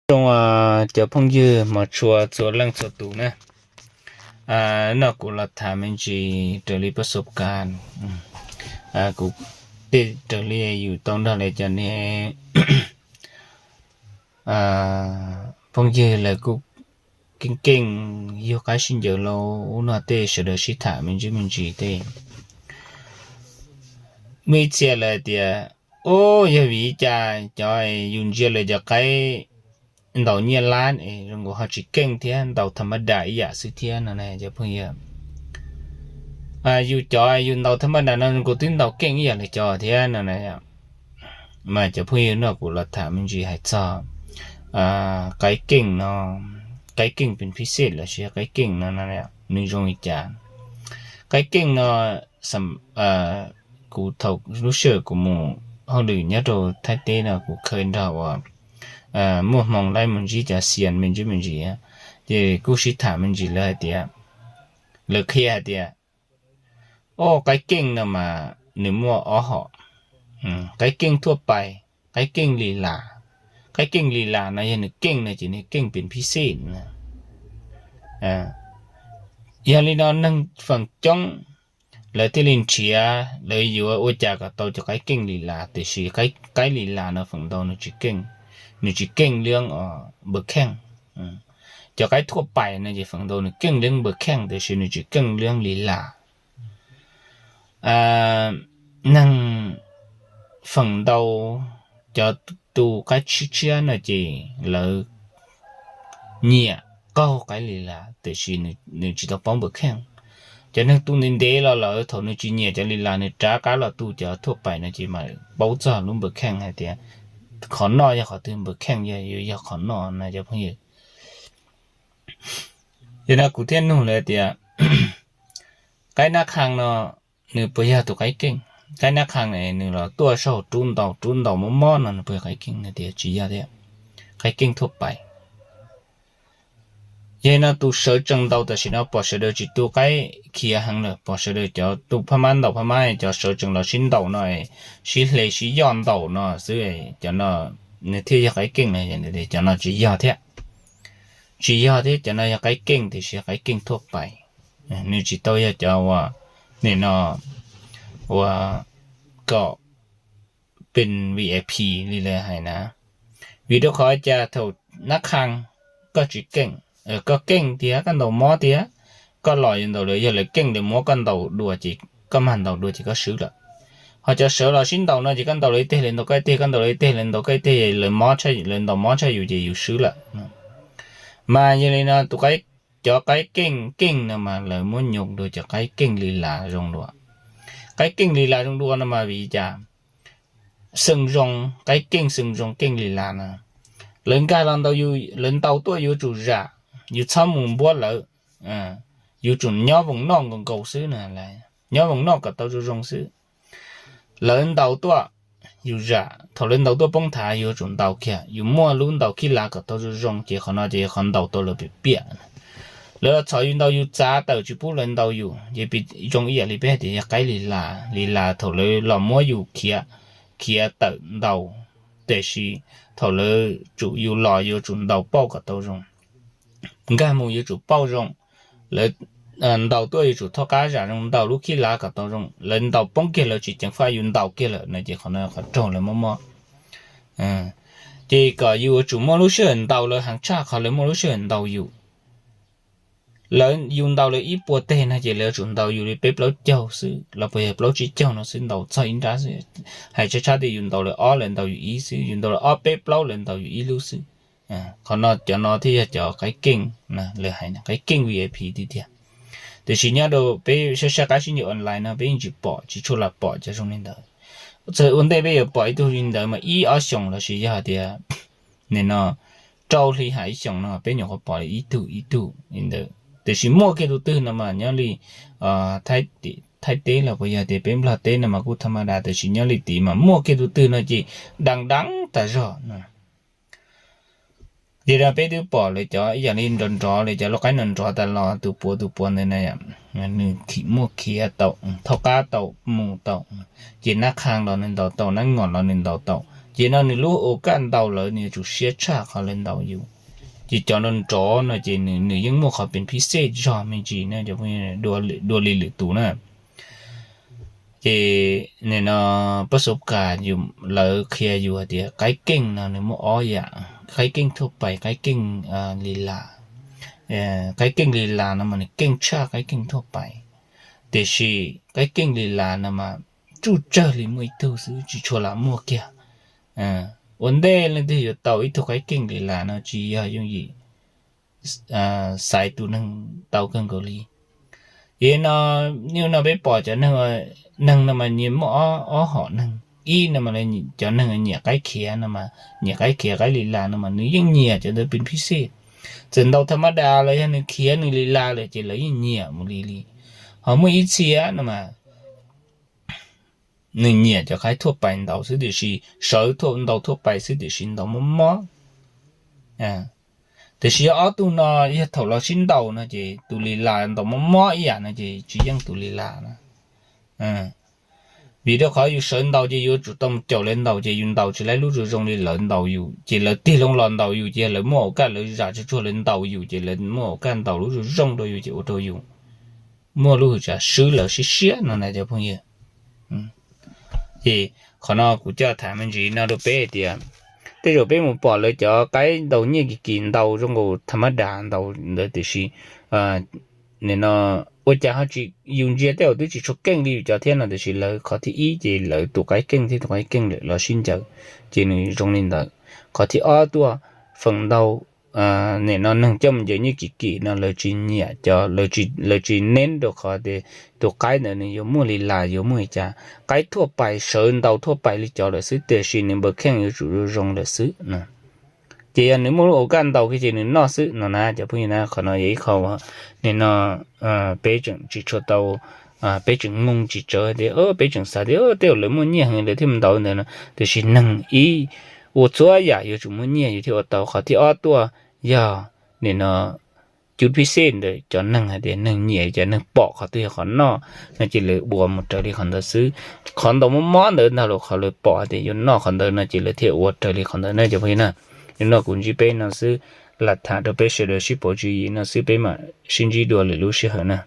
Zoo, cov phooj ywg hmov tshua txhua leej txhua tus na, no kuv los tham me ntsis raws li pab xub kas, kuv tej raws li yus tau nrog li cov niag phooj ywg lawv kuj keej keej yug qab sib ncaws lauj, ub no tej sawv daws sib tham me ntsis me ntsis tej. Muaj ib txhia lawv tias, ub, yog vim li cas cov yus ntsia lawv cov qaib ntaus nyiaj lab es zoo nkaus ho tsis keej thiab, ntaus tham ma das ib yam xwb thiab no na cov phooj ywg. Yus cov yus ntaus tham ma das no zoo nkaus twb ntaus keej ib yam li cov thiab no na. Mas cov phooj ywg, no kuv los tham me ntsis hais txog qaib keej no, qaib keej pes phib xej los sis qaib keej no nws zoo li cas. Qaib keej no, kuv thaum lub sij hawm kuv mus hauj lwm nyob rau Thaib teb no kuv khaws nrog uas muaj hmoo laib mus ntsib cov xias me ntsis me ntsis, ces kuj sib tham me ntsis lawv hais tias, lawv qhia hais tias, o, qaib keej no mas nws muaj ob hom, qaib keej thuaj pais, qaib keej li las. Qaib keej li las no yog nws keej no ces nws keej pes phib xej na. Yog li no neeg feem coob lawv thiaj li nrhiav lawv yuav ua cas kom tau cov qaib keej li las, tiam sis qaib li las no feem ntau nws tsis keej, nws tsis keej liab npaws kheej. Cov qaib thuaj pais no ces feem ntau nws keej liab npaws kheej tiam sis nws tsis keej liab li las. Neeg feem ntau cov tu qaib tshiab tshiab no ces lawv nyiam qaug qaib li las tiam sis nws tsis tau paub npaws kheej. Cov neeg tu ntev ntev los lawm thaum nws tsis nyiam cov li las nws rov qab los tu cov thuaj pais no ces mam paub txog lub npaws kheej hais tias qhov no yog qhov twg, npaws kheej yog, yog qhov no na cov phooj ywg. Yog no kuv thiaj nug lawv tias, qaib nab qha no nws puas yog tus qaib keej? Qaib nab qha nws los tuaj saum rub ntaus, rub ntaus mob mob no nws puas yog qaib keej? Nws tias tsis yog thiab, qaib keej thuaj pais. Yog no tus sawv tsees ntaus tam sim no pom sawv daws tsis tu qaib khiav heev lawm, pom sawv daws cov tu phab mab ntaus phab mab, cov sawv tsees los sib ntaus no, sib hle sib yoj ntaus no xwb, cov no nws thiaj yog qaib keej no, cov no tsis yog thiab. Tsis yog thiab, cov no yog qaib keej tiam sis qaib keej thuaj pais. Nws tsis tau yog cov uas, nim no uas kom pes V I P li lawv hais na. Vim rau qhov cas thaum nab qha koj tsis keej, koj keej tiag koj ntaus mob tiag, koj los yuav ntaus lawv, yog lawv keej lawv muab koj ntaus dua ces koj mag ntaus dua ces koj swb lawm. Ho cov sawv los sib ntaus no ces koj ntaus lawv ib teg lawv ntaus koj ib teg, koj ntaus lawv ib teg lawv ntaus koj ib teg, lawv ntaus mob tshaj yus ces yus swb lawm. Mas yog li no tus, cov qaib keej keej no mas lawv muab nyuj dua cov qaib keej li las zoo dua. Qaib keej li las zoo dua no mas vim cas? Xeem zoo, qaib keej xeem zoo keej li las na, lawv nkag los ntaus yus, lawv ntaus tuaj yuav tsum zam, yus txhob mus npuab lawv, yus tsum nyob voos noj nkaus nkaus xwb na, nyob voos noj kom tau zoo zoo xwb. Lawv ntaus tuaj yus zam, thaum lawv ntaus tuaj poob thav yus yuav tsum ntaus kiag, yus muaj lub ntaus khib lav kom tau zoo zoo ces qhov no ces yog qhov ntaus tau lawv piam piam. Lawv los txhom yus ntaus yus txav tawm tsis pub lawv ntaus yus ces zoo ib yam li peb hais tias yog qaib li las, li las thaum lawv los muab yus khiav, khiav tawm ntaus, tiam sis thaum lawv tsum yus los yuav tsum ntaus pauj kom tau zoo. Nkag mus yuav tsum pauj zoo, lawv ntaus tuaj yuav tsum thoj qab zam zoo, ntaus lub khib lav kom tau zoo, lawv ntaus poob kiag lawv tsis ceev faj yus ntaus kiag lawm no ces qhov no qhov raug lawv mob mob. Ces kom yus yuav tsum muaj lub sij hawm ntaus lawv heev tshaj qhov lawv muaj lub sij hawm ntaus yus. Lawv, yus ntaus lawv ib puas teg no ces lawv yuav tsum ntaus yus li peb plaub caug xwb los puas yog plaub tsib caug no xwb, ntaus txog ib nrab xwb. Hais tshab tshab tias yus ntaus lawv ob lawv ntaus yus ib xwb, yus ntaus lawv ob peb plaub lawv ntaus yus ib lub xwb. Qhov no cov no thiaj yog cov qaib keej, lawv hais qaib keej V I P tiag tiag. Tiam sis nyob rau peb saib saib qab sib ncaws online no peb yeej tsis pom, tsis tshua lam pom cov zoo li ntawd. Txawm ua ntej peb yuav pom ib tug li ntawd mas ib ob xyoos los sis yog hais tias nim no rau hli ham ib xyoos no peb nyuam qhuav pom li ib tug ib tug li ntawd. Tiam sis muaj kiag tus twg no mas nyob li Thaib teb los puas yog tias peb Nplog teb no mas kuj tham ma das, tiam sis nyob li tid mas muaj kiag tus twg no ces dam dam tas zog no. Ces peb twb pom lawv cov ib yam li nrov nrov, lawv cov lub qaib nrov nrov tas los tus puav tus puav ntawd na, nws muaj khiav tau, thoj qab tau, mus tau, ces nab qha los nws ntaus tau, nab ngos los nws ntaus tau, Ces no nws lub ua kaj ntaus lawv nws yuav tsum siab tshaj qhov lawv ntaus yus. Ces cov nrov nrov no ces nws yeej muaj qhov pees phib xej zog me ntsis na, dua li lwm tus na. Ces nim no pab xub kas yus, lawv qhia yus hais tias qaib keej no nws muaj ob yam: qaib keej thuaj pais, qaib keej li las. Qaib keej li las no mas nws keej tshaj qaib keej thuaj pais, tiam sis qaib keej li las no mas tsuj tsawg li muaj ib tug xwb, tsis tshua lam muaj kiag. Ua ntej leej twg yuav tau ib tug qaib keej li las no tsis yog yooj yim xaiv tus neeg tau kawg nkaus li. Ces no, nim no peb pom cov neeg no mas nyias muaj ob hom neeg. Ib no mas cov neeg nyiam qaib khiav no mas, nyiam qaib khiav qaib li las no mas nws yeej nyiam cov ntawd pees phib xej. Txawm ntaus tham ma das los yog nws khiav nws li las lawm ces lawv yeej nyiam mus li li. Ho muaj ib txhia no mas nws nyiam cov qaib thuaj pais ntaus xwb tiam sis, sawv ntaus thuaj pais xwb tiam sis ntaus mob mob. Tiam sis yog ob tug no, yog thaum los sib ntaus no ces tus li las ntaus mob mob ib yam no ces tsis yeej tus li las na. Vim rau qhov yus sawv ntaus ces yuav tsum tau mus caum lawv ntaus, ces yus ntaus tsis laib lub zoo zoo li lawv ntaus yus, ces lawv tig loo los ntaus yus, ces lawv muaj ua kaj lawv zam tsuag tsuag lawv ntaus yus, ces lawv muaj ua kaj ntaus lub zoo zoo rau yus ces ua rau yus muaj lub hwv tsam swb lawv siab siab no na cov phooj ywg. Ces qhov no kuv coj tham me ntsis no rau peb hais tias, tej zaum peb mus pom lawv cov qaib ntaus nyiaj kim kim ntaus zoo nkaus tham ma das ntaus ntawd tiam sis nim no ua cas ho tsis, yus ntsia tej zaum twb tsis tshua keej li yus cov thiab no tiam sis lawv qhov thib ib ces lawv tus qaib keej thiab tus qaib keej lawm los sib ncaws, ces nws zoo li ntawd. Qhov thib ob tuaj, feem ntau nim no neeg coj mus ncaws nyiaj kim kim no lawv tsis nyiam cov, lawv tsis neb rau qhov tias tus qaib ntawd nws yuav muaj li las yuav muaj li cas. Qaib thuaj pais sawv ntaus thuaj pais li cov lawm xwb tiam sis nws npawg kheej yuav tsum zoo zoo lawm xwb no. Ces yog nws muaj lub ua kaj ntaus kiag ces nws noj xwb no na cov phooj ywg na. Qhov no yog ib qho nim no peb tseem tsis tshua tau, peb tseem moo tsis tsawv tias, peb tseem xav tias tej zaum lawv muaj nyiaj heev lawv thiaj mus ntaus ntawd no, tiam sis neeg ib ua txhua yam yuav tsum muaj nyiaj yus thiaj ua tau. Qhov thib ob tuaj yog nim no cub phib xej ntawm cov neeg hais tias neeg nyiam cov neeg pom qhov twg yog qhov noj no ces lawv ua mus raws li qhov ntawd xwb. Qhov ntaus mob mob ntawd ntag los qhov lawv pom hais tias yuav noj qhov ntawd no ces lawv thiaj ua raws li qhov ntawd na cov phooj ywg na. Nim no kuv ntsib peb no xwb, lam tham rau peb sawv daws sib pauv tswv yim no xwb, peb mam sib ntsib dua lwm lub sij hawm na.